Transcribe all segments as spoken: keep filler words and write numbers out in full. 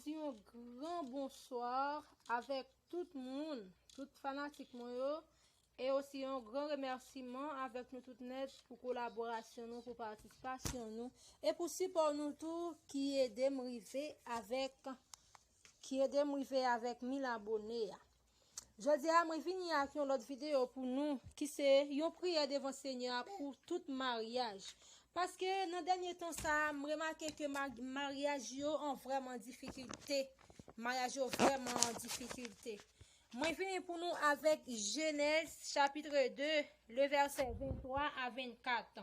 Di yon gran bonswa avèk tout moun, tout fanatik mwen yo, e osi yon gran remèsiman avèk nou tout nèt pou kolaborasyon nou, pou patisipasyon nou, e pou sipò nou tou ki ede m rive avèk, ki ede m rive avèk mil abone a. Jodi a, mwen vini ak yon lòt videyo pou nou, ki se yon priyè devan Senyè a pou tout maryaj. Paske nan dènye tan sa a, m remake ke ma-, maryaj yo an vrèman difikilte. Maryaj yo vrèman an difikilte. Mwen vini pou nou avèk Jenèz chapit de, le vèsè venntwa a vennkat.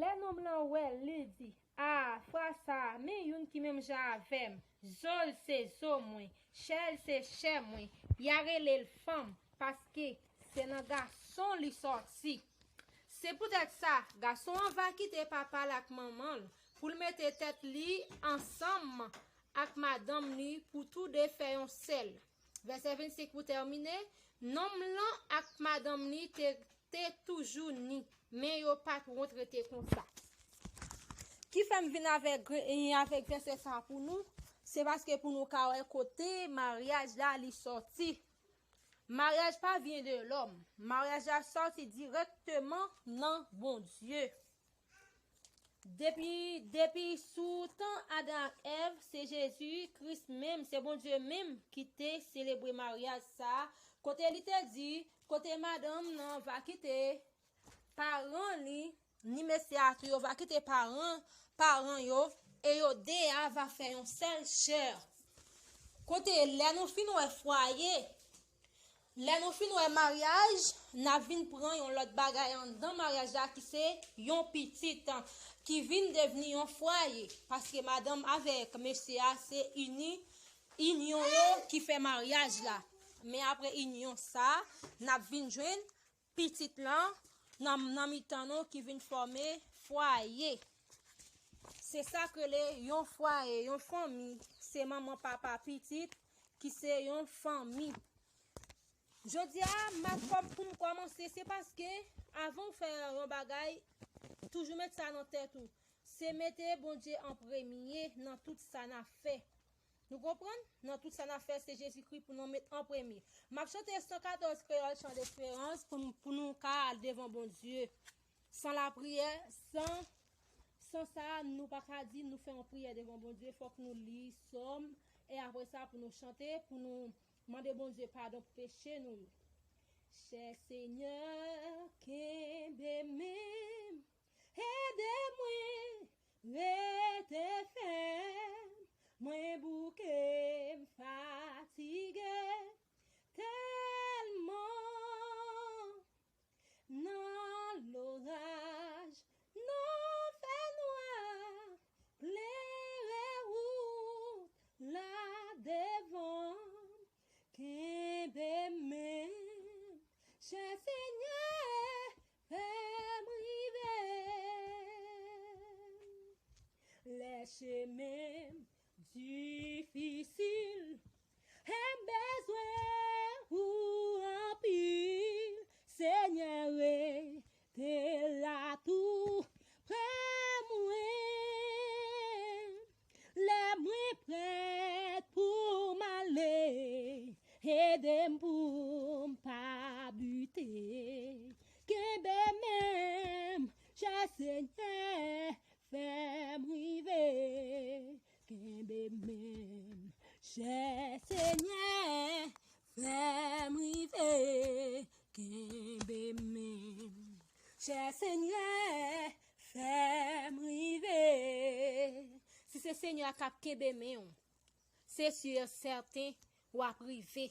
Lè nonm lan wè l, li di, "A, frè sa a, men youn ki menm jan avè m. Zo l se zo mwen, chè l se chè mwen. Y a rele l fanm, paske se nan gason li sòti." Se poutèt sa, gason an va kite papa l ak manman l pou l mete tèt li ansanm ak madanm li pou tou de fè yon sèl. Vèsè vennsenk pou tèmine, nonm lan ak madanm li te, te toujou ni, men yo pa t wont rete konsa. Ki fè m vin avèk, avèk vèsè sa pou nou, se paske pou nou ka wè kote maryaj la li sòti. Maryaj pa vyen de lòm. Maryaj la sòti dirèkteman nan Bondye. Depi, depi sou tan Adan ak Èv, se Jezi Kris menm, se Bondye menm ki te selebre maryaj sa a, kote li te di, kote madanm nan va kite paran li, ni mesye a tou, yo va kite paran, paran yo, e yo de a va fè yon sèl chè. Kote lè nou fin wè fwaye, lè nou fin wè maryaj, n ap vin pran yon lòt bagay anndan maryaj la ki se yon pitit ki vin devni yon fwaye. Paske madanm avèk mesye a se ini, inyon yo ki fè maryaj la. Men apre inyon sa, n ap vin jwenn pitit lan nan, nan mitan nou ki vin fòme fwaye. Se sa k rele yon fwaye, yon fanmi. Se manman, papa, pitit ki se yon fanmi. Jodi a, m ap kòm pou m kòmanse, se paske avan w fè yon bagay, toujou met sa nan tèt ou. Se mete Bondye an premye nan tout sa n ap fè. Nou konprann? Nan tout sa n ap fè, se Jezikri pou nou met an premye. M ap chante san katòz Kreyòl Chan Desperans pou, pou nou ka al devan Bondye. San lapriyè, san, san sa, nou pa ka di nou fè yon priyè devan Bondye. Fòk nou li sòm. E apre sa, pou nou chante, pou nou mande Bondye padon pou peche nou yo. Chè Senyè, kenbe men m, ede mwen rete fèm. Mwen bouke, m fatige tèlman. Nan loraj, nan fènwa, klere wout la devan m. Kenbe men m, chè Senyè, fè m rive. Lè chemen m difisil, e m bezwen ou anpil, Senyè, rete la tou pre mwen. Lè mwen prèt pou m ale, ede m pou m pa bite. Kenbe men m, chè Senyè, fè m rive. Kenbe men m, chè Senyè, fè m rive. Kenbe men m, chè Senyè, fè m rive. Si se Senyè a k ap kenbe men w, se si e sèten w ap rive.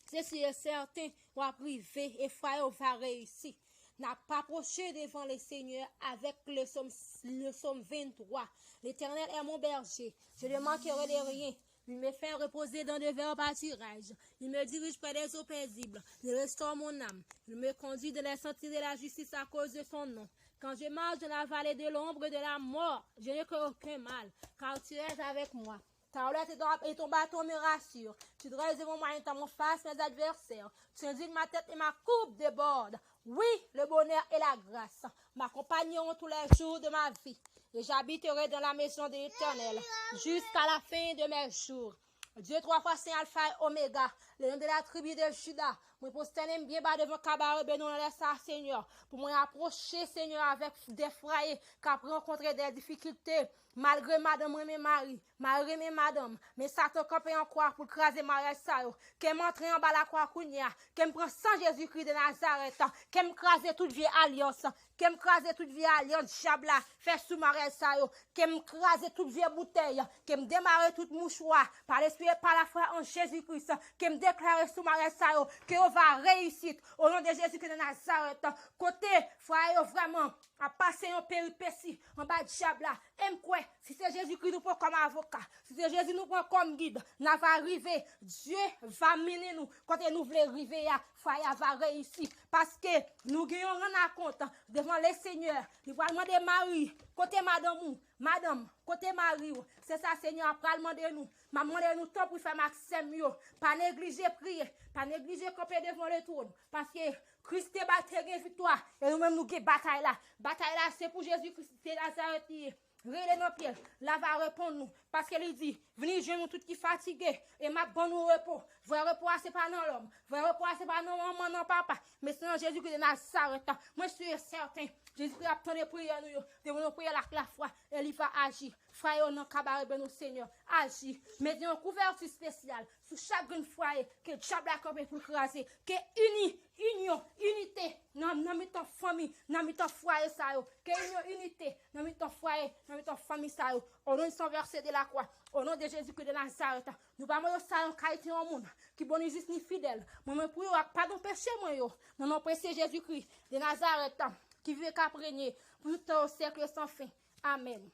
Se si e sèten w ap rive e fwaye w va reyisi. N ap apwoche devan Lesenyè avèk le sòm, le sòm venntwa. L'Éternel est mon berger, je ne manquerai de rien. Il me fait reposer dans de verts pâturages. Il me dirige près des eaux paisibles. Il restaure mon âme. Il me conduit dans les sentiers de la justice à cause de son nom. Quand je marche dans la vallée de l'ombre de la mort, je ne crains aucun mal, car tu es avec moi. Ta houlette et ton, et ton bâton me rassurent. Tu dresses devant moi une table en face mes adversaires. Tu indiques ma tête et ma coupe déborde. Oui, le bonheur et la grâce m'accompagneront tous les jours de ma vie. Et j'habiterai dans la maison de l'Éternel jusqu'à la fin de mes jours. Dieu trois fois saint, Alpha et Oméga, le lion de la tribu de Juda. Mwen pwostène m byen ba devan kabarè benwa sa, Senyè, pou mwen apwoche, Senyè, avèk de fwaye k ap rankontre de difikilte. Malgre madanm renmen mari, mari renmen madanm, men Satan kanpe an kwa pou l kraze maryaj sa yo. Ke m antre anba lakwa kounye a, ke m pran san Jezikri de Nazarèt, ke m kraze tout vye alyans, ke m kraze tout vye alyans dyab la fè sou maryaj sa yo, ke m kraze tout vye boutèy, ke m demare tout mouchwa, pa lespri e pa lafwa an Jezikri, ke m deklare sou maryaj sa yo, ke yo va reyisit, o non de Jezikri de Nazarèt, kote fwaye yo vrèman ap pase yon peripesi anba dyab la, e m kwè, si se Jezikri nou pran kòm avoka, si se Jezi nou pran kòm gid, n a va rive, Dye va mennen nou kote nou vle rive a, fwaye a va reyisi, paske nou gen yon rann a kont devan Lesenyè. Li pral mande mari, kote madanm ou? Madanm, kote mari w? Se sa Senyè a pral mande nou. M ap mande nou tanpri frè m ak sè m yo, pa neglije priye, pa neglije kanpe devan Letwòn, paske Kris te ba, te gen viktwa, e nou menm nou gen batay la. Batay la se pou Jezi Kris de Nazarèt li ye. Rele nan pye l, l a va reponn nou, paske li di, vini jwenn nou tout ki fatige, e m ap ban nou repo. Vrè repo a se pa nan lòm, vrè repo a se pa nan manman, nan papa, men se nan Jezikri de Nazarèt. Mwen si e sèten, Jezikri ap tande priyè nou yo, devan nou priye l ak lafwa, e li va aji. Fwaye yo nan kabarè benwa, Senyè, aji. Mete yon kouvèti espesyal sou chak grenn fwaye ke dyab la kanpe pou l kraze. Ke ini, inyon, inite nan, nan mitan fanmi, nan mitan fwaye sa yo. Ke inyon, inite nan mitan fwaye, nan mitan fanmi sa yo. O non de san vèse de lakwa, o non de Jezikri de Nazarèt, nou pa mande sa yon kalite yon moun ki bon, ni jis, ni fidèl. Mwen, mwen priye w ak padon peche mwen yo, nan non presye Jezikri de Nazarèt, ki viv e k ap renye pou tout tan o syèk san fen. Amèn.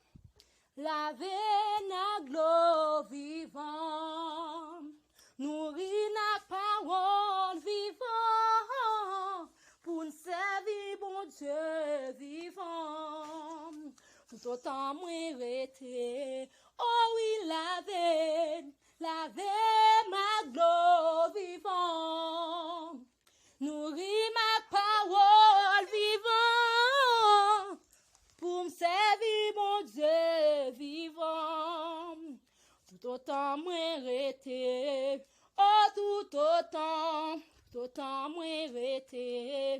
Lave n ak dlo vivan, nouri n ak pawòl vivan, pou n sèvi Bondye vivan. Toutotan mwen rete, o wi, lave, lave m ak dlo vivan. Nouri m ak pawòl vivan, pou m sèvi Bondye vivan. Toutotan mwen rete, o toutotan, toutotan mwen rete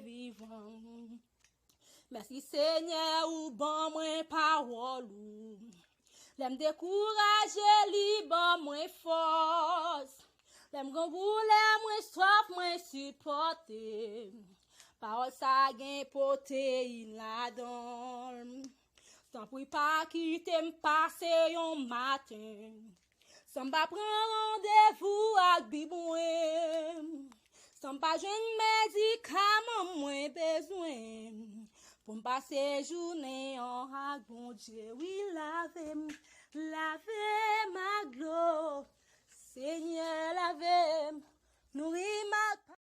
vivan. Mèsi Senyè, ou ban mwen pawòl ou. Lè m dekouraje, li ban mwen fòs. Lè m grangou, lè mwen swaf, mwen sipòte. Pawòl sa gen pwoteyin ladan l. Tanpri pa kite m pase yon maten san m pa pran randevou ak Bib mwen, san m pa jwenn medikaman mwen bezwen, pou m pase jounen an ak Bondye. Wi, lave m, lave m ak dlo. Senyè, lave m, nouri m ak